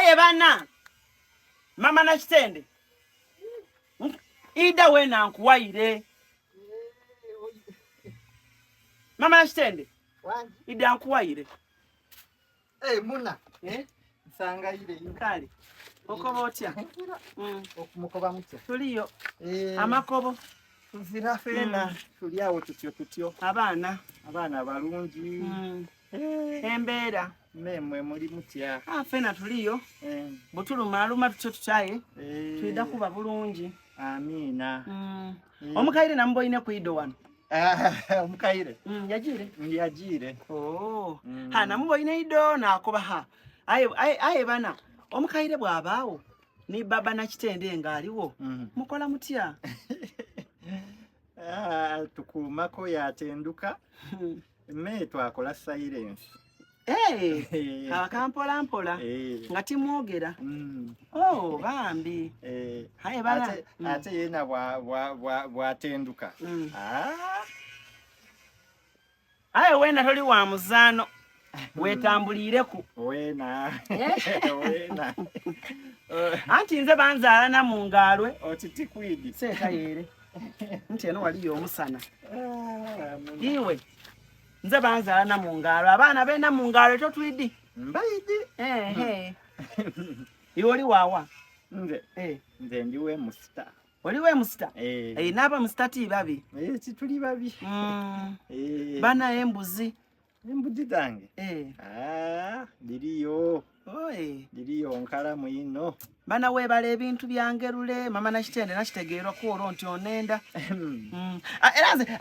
Aye bana mama Nakitende ida wena nkuwayire mama Nakitende ida nkuwayire. Hey, muna eh? Nsangayire kale okoba otya? Okumukoba mutya? Tuliyo amakobo tuzira fena tuli awo tutyo tutyo. Abaana abaana balungi. Embeera Memwe muli mutya? Ah, fena tuliyo butulumaluma tutyo tutyaye twida kuba bulungi. Amiina. Omukaire namuboine kuido wano. Omukaire Yagiire. Yagiire. Oh. Ha namuboine ido nakoba ha aye aye aye bana omukaire bw'abaawo ni baba Nakitende ng'aliwo mukola mutya? Tukuumako yatenduka me twakola silence. Hey, akampola mpola nga timwogera. Oh, bambi. Haye bana. Ate yena bwatenduka. Aye wena toli wa muzaano wetambulireku. Wena. Wena. Anti nze banzaala na mu ngaalwe. Oti tikwidi. Seeta yeere. Nti eno waliyo omusana. Iwe nze banzaala na mu ngalo abaana bena mu ngalo totwidi mbaidi. Iwe oli wawa? Nze nze ndiwe musita. Oliwe musita? N'aba musita ti babi. Tituli babi. Bana embuzi. Embuzi zange? Diriyo. Diriyo nkalamu ino. Bana weebala ebintu byangerule mama Nakitende nakitegeerwa kwolwo nti onenda. Era nze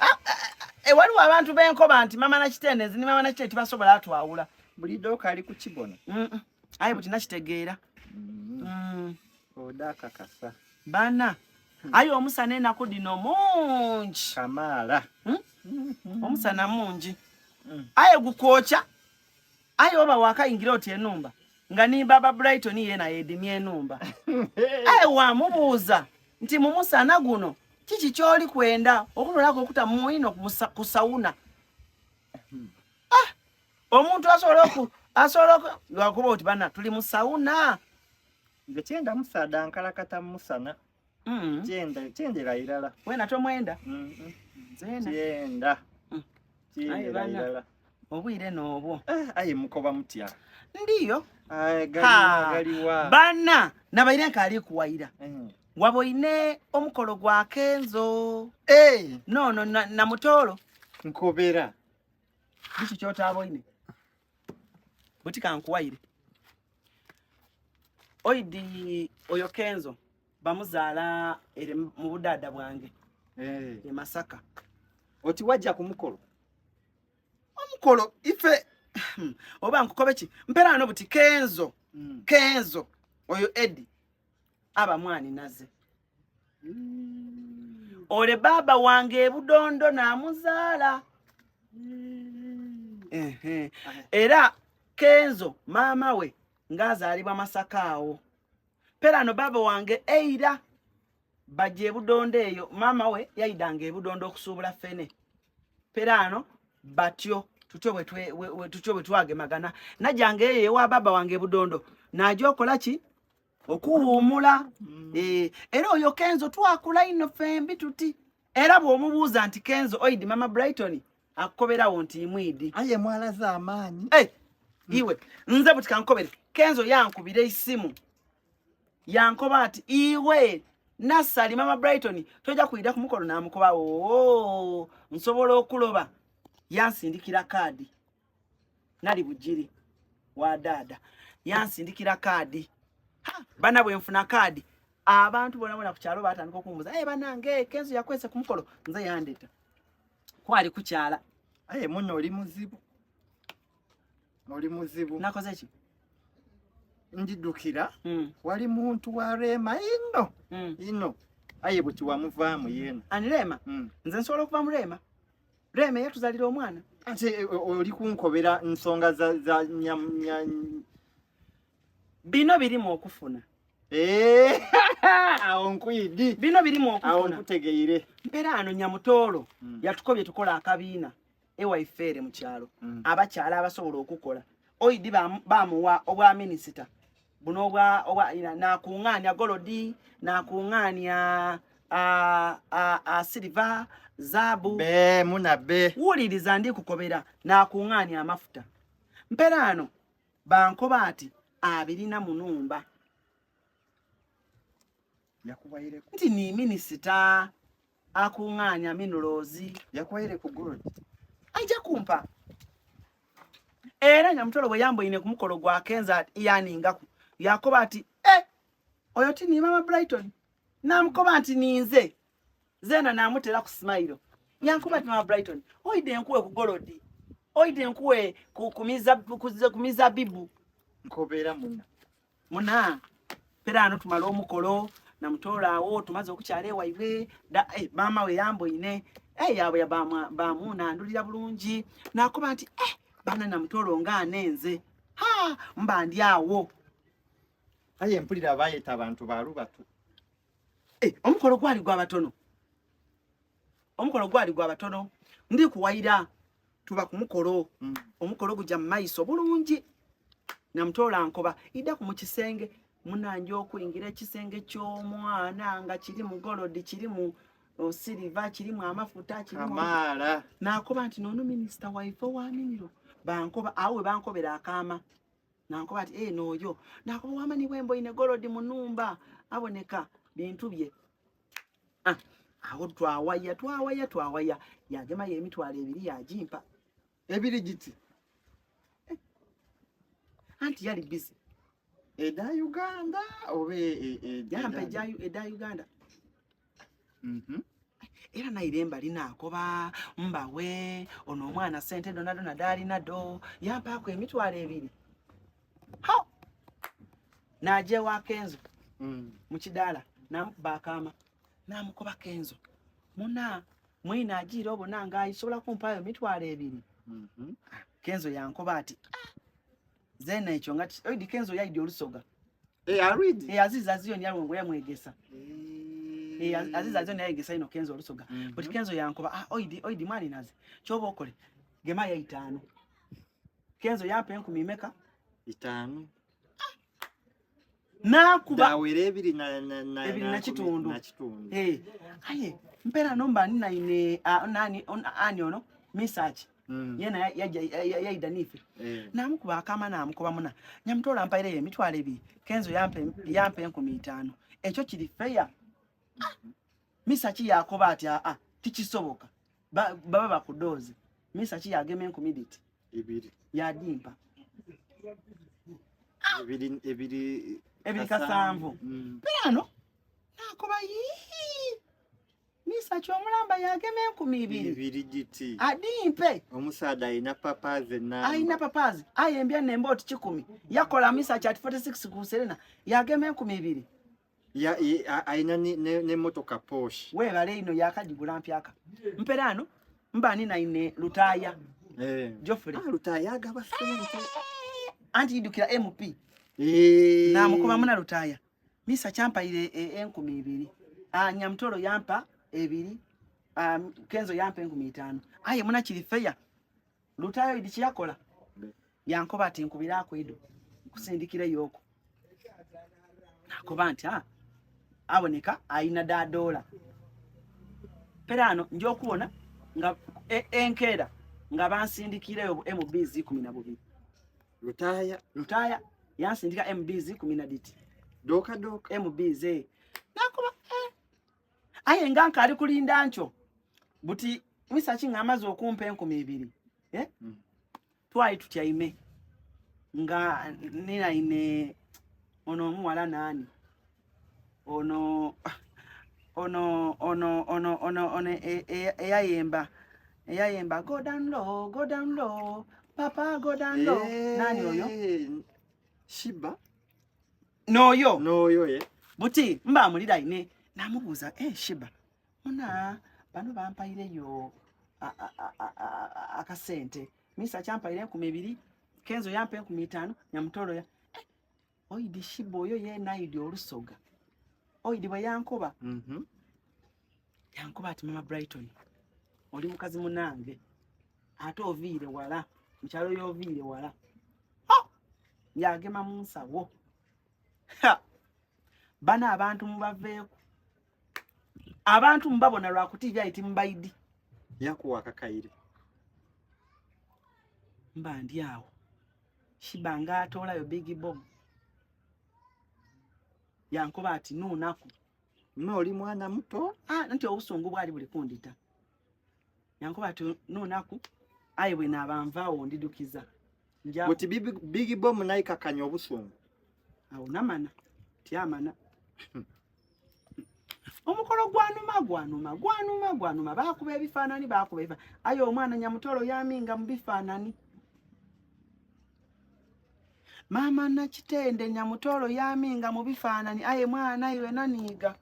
waliwo abantu benkoba nti mama Nakitende nze ni mama Nakitende tibasobola atwawula. Buli dooka ali ku kibono. Aye buti nakitegeera. Odaakakasa. Bana aye omusana enaku dino mungi. Kamaala. Omusana mungi. Aye gukwokya. Aye oba wakayingira oti enumba nga ni baba Brighton yena yedimye enumba. Aye wamubuuza nti mu musana guno kiki kyoli kwenda okulolako okuta muino ku sauna. Omuntu asobola lwakuba oti bana tuli mu sauna. Nze kyenda musaada nkalakata mu musana. Kyendera irala. Wena tomwenda? Kyenda. Kyendera irala. Obwire n'obwo. Aye mukoba mutya? Ndiyo. Galiwa. Bana nabaire nkaali kuwayira. Waboine omukolo gwa Kenzo. No no na mutolo. Nkobera. Biki kyotaboine? Butika nkuwayire. Oidi oyo Kenzo bamuzaala ere mu budaada bwange. E Masaka. Oti wajja ku mukolo? Omukolo ife oba nkukobe ki mpera no buti Kenzo. Kenzo oyo Eddie aba mwani naze. Ole baba wange ebudondo namuzaala. Era Kenzo maama we ng'azaalibwa Masaka awo. Pera no baba wange eira bajja ebudondo eyo maama we yayidanga ebudondo okusuubula ffene. Pera ano batyo tutyo bwe twagemagana. Najjanga eyo ewa baba wange ebudondo n'ajja okola ki? Okuwummula. Era oyo Kenzo twakula ino ffembi tuti. Era bw'omubuuza nti Kenzo oidi mama Brighton akukoberawo nti mwidi. Aye mwalaze amaanyi. Iwe nze buti kankobere Kenzo yankubira esimu yankoba ati iwe Nassali mama Brighton tojja kuyida ku mukolo. Namukoba oo nsobola okuloba. Yansindikira kaadi nali Bugiri wa daada yansindikira kaadi. Bana bwe nfuna kaadi abantu bona bona ku kyalo batandika okumbuuza banange Kenzo yakwese ku mukolo. Nze yandeta kwali kukyala. Aye muno oli muzibu. Oli muzibu. Nakoze ki? Ndidukira wali muntu wa Rema ino. Ino. Aye buti wamuvaamu yena. Ani Rema? Nze nsobola okuva mu Rema. Rema yatuzalira omwana. Ate oli kunkobera nsonga za nya Bino birimu okufuna. Awo nkwidi. Bino birimu okufuna. Awo nkutegeire. Mpera ano Nyamutoolo yatukobye tukola akabiina ewaifeere mu kyalo. Abakyala abasobola okukola. Oidi bamuwa obwa minisita. Buno obwa obwa nakuŋŋaanya golodi, nakuŋŋaanya silver, zaabu. Be muna be. Wuliriza, ndi kukobera, nakuŋŋaanya amafuta. Mperaano bankoba ati abirina munumba. Yakuwaireko. Nti ni minisita akuŋŋaanya minerals. Yakuwaire ku gold. Ajja kumpa. Era Nyamutolo bwe yamboine ku mukolo gwa Kenza yaningaku, yakoba ati eh, oyo ti ni mama Brighton. Namukoba nti ninze. Zena namutera ku smile. Yankuba ati, "Mama Brighton, oide nkuwe ku golodi, oide nkuwe ku mizabibu." Nkobeera muna. Muna peraano tumale omukolo, namutoola awo tumaze okukyala ewaibwe da, eh, maama we yamboine, eh, yabwe bamunandulira bulungi. Nakuba nti eh, bana Namutolo nga anenze, ha, mba ndi awo. Aye mpulira bayita abantu balubatu. Eh, omukolo gwali gwa batono, omukolo gwali gwa batono. Ndi kuwayira tuba ku mukolo. Omukolo gujja mu maiso bulungi. Namutoola nkoba idda ku mu kisenge. Munanje okuyingira ekisenge ky'omwana nga kirimu golodi, kirimu silver, kirimu amafuta, kirimu Kamaala. Nakoba nti nono minisita waife owa mineral. Bankoba awo we bankobera akaama, nankoba ati eh, nooyo. Nakoba wama ni bwemboine golodi munumba aboneka bintu bye. Ah, awo twawaya, twawaya, twawaya, yagemayo 20,000 yagimpa. Ebiri giti. Anti yali busy. Eda Uganda oba Yampa eda Uganda. Era naire mbali nakoba mbawe ono omwana sente dona dona daalina do, yampaako 20,000. Ha, naje wa Kenzo mu kidaala, namukuba akaama, namukuba, "Kenzo muna mwine agiira obona nga ayisobola kumpaayo 20,000?" Kenzo yankoba ati, "Ah, zena ekyo nga oidi." Kenzo yaidi olusoga. Eh, aridi. Eh, Aziza Zion yalwongo yamwegesa. Eh, Aziza Zion yayegesa ino Kenzo olusoga. But Kenzo yankoba, "Ah, oidi, oidi mwani naze kyoba okole, gema ya itaano." Kenzo yampa enkumi meka? 5. Nakuba Dawera ebiri na Ebiri na kitundu. Na kitundu. Eh, aye mpera nomba ninaine nani ani ono Misach. Yena yaida nife. Namukuba akama, namukuba, "Muna Nyamutola mpaireyo 20,000, Kenzo yampa 5,000, ekyo kiri feya?" Misaki yakoba ati, "Aa, tikisoboka." Baba bakudooze. Misaki yagema enkumi diti. Ibiri. Yadimpa. Ebiri ebiri. Ebiri kasanvu. Pirano nakoba, "Yii, Misaki omulamba yagema 2,000." Ibiri giti. Adimpe. Omusaadha alina papazi namba. Alina papazi, aye embya nemba oti 100 yakola. Misaki ati 46 ku Serena yagema 2,000. Ya, alina n'emmotoka Porsche. Weebale ino, yakagigula mpyaka. Mperaano mba ninaine Lutaaya. Geoffrey. Ah, Lutaaya agaba ssente. Anti yidukira MP. Namukuba, "Muna Lutaaya, misa kyampayire 2,000. Ah, Nyamutolo yampa ebiri, ah, Kenzo yampa 5,000, aye muna kiri feya." Lutaaya idi kyeyakola, yankoba ati, "Nkubirako ido nkusindikireyo okwo." Nakoba nti, "Ah, aboneka ayina dadola." Peraano nja okubona nga enkeera nga bansindikireyo bu MBs 12. Lutaaya. Lutaaya yansindika MBs kumi na diti. Dooka dooka. MBs, nakuba eh. Aye nga nkaali kulinda nkyo buti Misaki ng'amaze okumpa 2,000, eh? Twali tutyaime nga ninaine ono omuwala naani ono ono ono ono ono ono eyayemba "Go down low, go down low, papa, go down low." Nani oyo? Shiba. N'oyo. N'oyo ye. Buti mba muliraine, namubuuza, "Eh, Shiba muna bano bampaireyo akasente, misa kyampaire 2,000, Kenzo yampa 5,000, Nyamutolo ya eh, oidi Shiba oyo yenaidi olusoga oidi bwe yankoba?" Yankuba ati, "Mama Brighton, oli mukazi munange, ate oviire wala mukyalo, yoviire wala." Oh! Yagema mu nsawo. Bana abantu mubaveeko, abantu mubabona lwakutivi ayi timubaidi. Yakuwa akakaire. Mba ndi awo Shiba nga atoolayo Big Bob yankuba ati nuunaku. No oli mwana muto. Ah, nti obusungu bwali buli kundita. Yankuba ati nuunaku ayi bwe naaba nvaawo ndidukiza. Buti Big Bob nayikakanya obusungu. Awo namana tyamana. Omukolo gwanuma gwanuma gwanuma gwanuma, baakuba ebifaanani baakuba ebifaanani, aye omwana Nyamutolo yaminga mu bifaanani. Maama Nakitende Nyamutolo yaminga mu bifaanani, aye mwana iwe naniiga.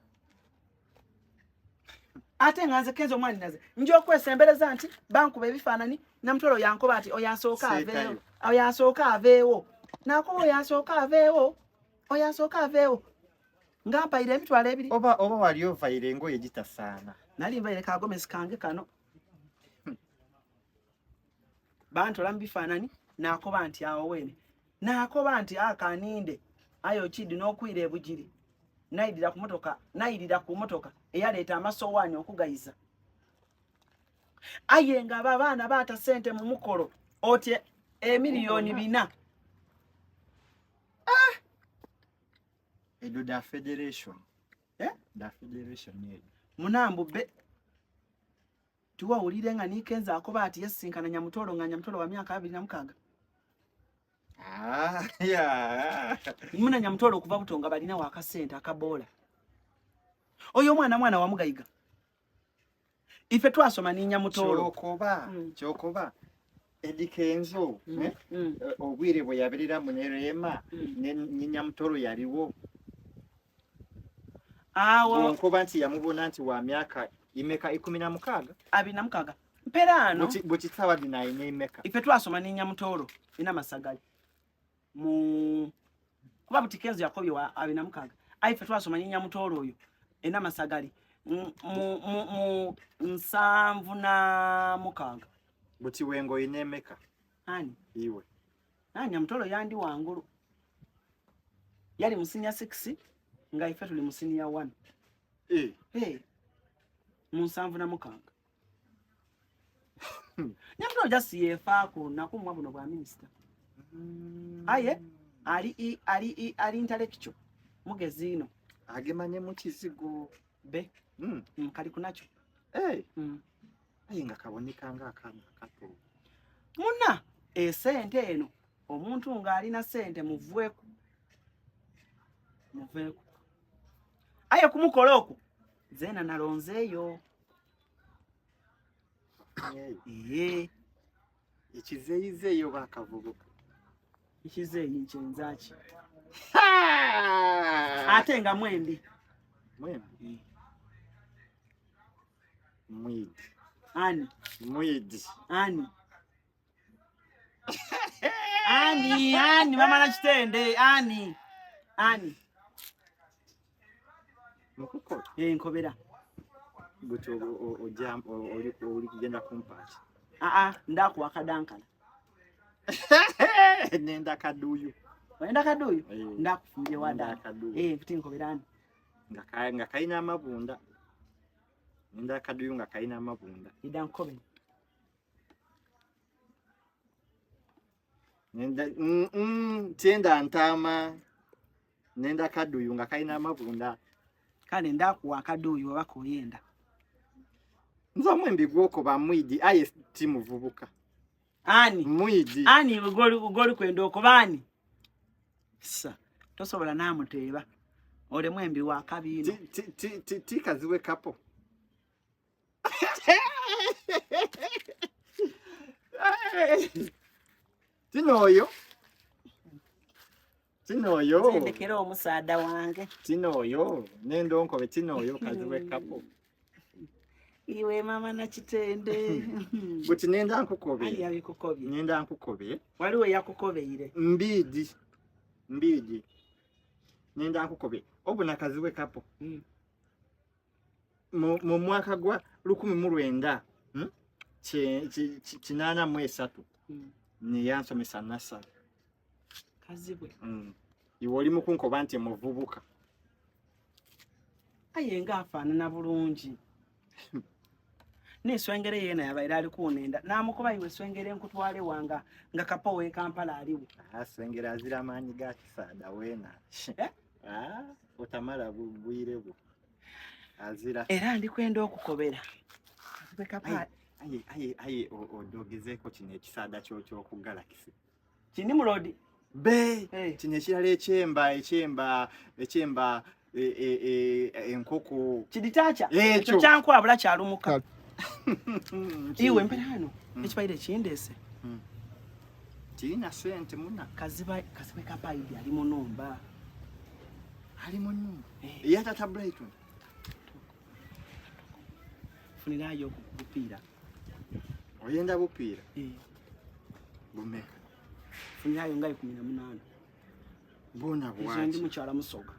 Ate nga nze Kenzo omwana naze nja okwesembereza nti bankuba ebifaanani, Nyamutolo yankoba ati oyo asooka aveewo, oyo asooka aveewo, nakuba oyo asooka aveewo, oyo asooka aveewo. Nga mpaire emitwalo ebiri. Oba oba wali ovaire engoye gitasaana. Nali nvaire kagomesi kange kano. Bantola mu bifaanani nakoba nti awo wene. Nakoba nti akaninde ayo kidi n'okwira ebugiri. Nayidira ku motoka, nayidira ku motoka eyaleeta amasowaani okugayiza. Aye nga abo abaana baata ssente mu mukolo otye emiliyoni 4. Ah! Edo da federation. Eh? Da federation edo. Munambu be tuwawulire nga nikenza akoba ati yasinkana Nyamutolo nga Nyamutolo wa myaka 26. Ah, yeah. Muna Nyamutolo okuva buto nga balina wakasente akabola. Oyo omwana mwana wa mugayiga. Ife twasoma ni Nyamutolo. Kyokoba, kyokoba. Eddy Kenzo, obwire bwe yabirira mu Nerema, ne Nyamutolo yaliwo. Awo nkoba nti yamubona nti wa myaka imeka 16. 26. Mperano. Bukitsawa dina ine imeka. Ife twasoma ni Nyamutolo ina Masagali. Mu kuba buti Kenzo yakobye wa 26. Ife twasoma ni Nyamutolo oyo ina Masagali. Mu 76. Buti wengo ine meka. Ani? Iwe. Na Nyamutolo yandi wangulu. Yali mu senior 6 nga ife tuli mu senior 1. Eh. Hey. Mu 76. Nyamutolo just yefaako nakumwa buno bwa minister. Aye ali ali ali intellectual. Mugezi ino. Agemanye mu kizigo be. Kali kunacho. Eh. Aye nga kaboneka nga akaana akato. Muna esente eno omuntu ng'alina sente muveeko. Muveeko. Aye kumukola okwo zena nalonzeeyo. Ee. Ekizeeyizeeyo bakavubuka. Ekizeeyi nkyenza ki? Ate nga mwembi. Mwembi. Mwidi. Ani? Mwidi. Ani? Ani, ani, mama Nakitende, ani? Ani? Mukuko. Eh, nkobera. Buti ojja oli kugenda kumpaaki. Ah ah, ndakuwa kadankala. Nenda kaduyu. Nenda kaduyu? Ndakufumbye wada. Eh, kuti nkobera ani? Nga kalina amabunda. Nenda kaduyu nga kalina amabunda. Ida nkobe. Nenda tienda ntama. Nenda kaduyu nga kalina amabunda. Kale ndakuwa akaduyu oba koyenda. Nze omwembi gwokoba mwidi aye timuvubuka. Ani? Mwidi. Ani ugoli kwenda okoba ani? Sa tosobola namuteeba. Ole mwembi wa kabiino. Ti kaziwe kapo. Tino oyo. Tino oyo. Sendekera omusaada wange. Tino oyo. Nendo nkobe tino oyo kaziwe kapo. Iwe mama Nakitende. Buti nenda nkukobe. Ali yabikukobye. Nenda nkukobe. Waliwo yakukobeire. Mbidi. Mbidi. Nenda nkukobe. Obuna kaziwe kapo. Mu mwaka gwa 1983. Niyansomesa nasa. Kazibwe. Iwe oli mukunkoba nti muvubuka. Aye nga afaanana bulungi. N'eswengere yeena yabaire ali kunenda n'amukuba iwe swengere nkutwale wanga nga kapo w'e Kampala aliwo. Ah, swengere azira amaanyi ga kisaada weena. Eh? Ah, otamala bwire bwo. Azira. Era ndi kwenda okukobera. Aye, aye, aye, odogezeeko kino ekisaada ky'oku Galaxy. Kini mulodi. Be, hey. Kino ekirala ekyemba, ekyemba, ekyemba enkoko. Kiditacha. Ekyo kyankwabula kyalumuka. Iwe mpera hano. Ekibaire kindese. Kirina sente muna. Kaziba kapaidi ali mu numba. Ali mu numba. Eya Tata Brighton. Funirayo bupiira. Oyenda bupiira? Bumeka. Funirayo nga 18. Bona bwaki? Ndi mukyala musoga.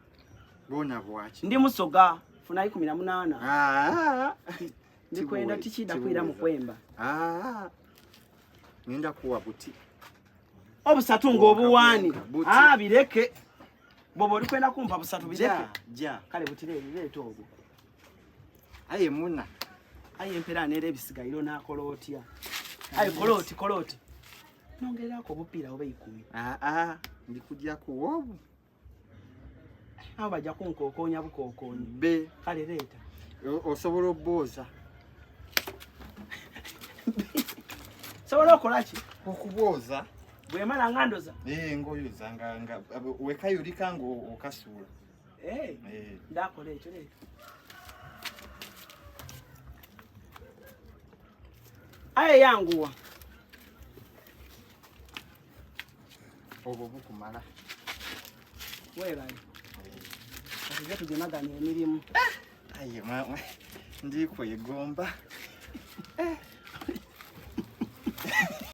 Bona bwaki? Ndi musoga. Funayo 18. Ah. Ndikwenda tichida kwira mukwemba. Ah. Ngenda kuwa buti. Obusatu ng'obuwaani. Ah, bireke. Bobo olikwenda kumpa busatu bireke. Ja. Kale butire bireeta obwo. Aye muna. Aye mpera neera ebisigaliro n'akola otya? Aye kola oti. Nongererako obupiira oba 10. Ah ah, ndikujja kuwa obu. Abo bajja kunkookoonya bukookoonyi. Be. Kale leeta. Osobola obbooza. Sobola okola ki? Okubooza. Bwemala nga ndoza? Ngoyoza nga wekayulika ng'okasuula. Ndakola ekyo leeta. Aye yanguwa. Obwo bukumala. Weebale. Kati tugemagana emirimu. Aye mama, ndi kwegomba.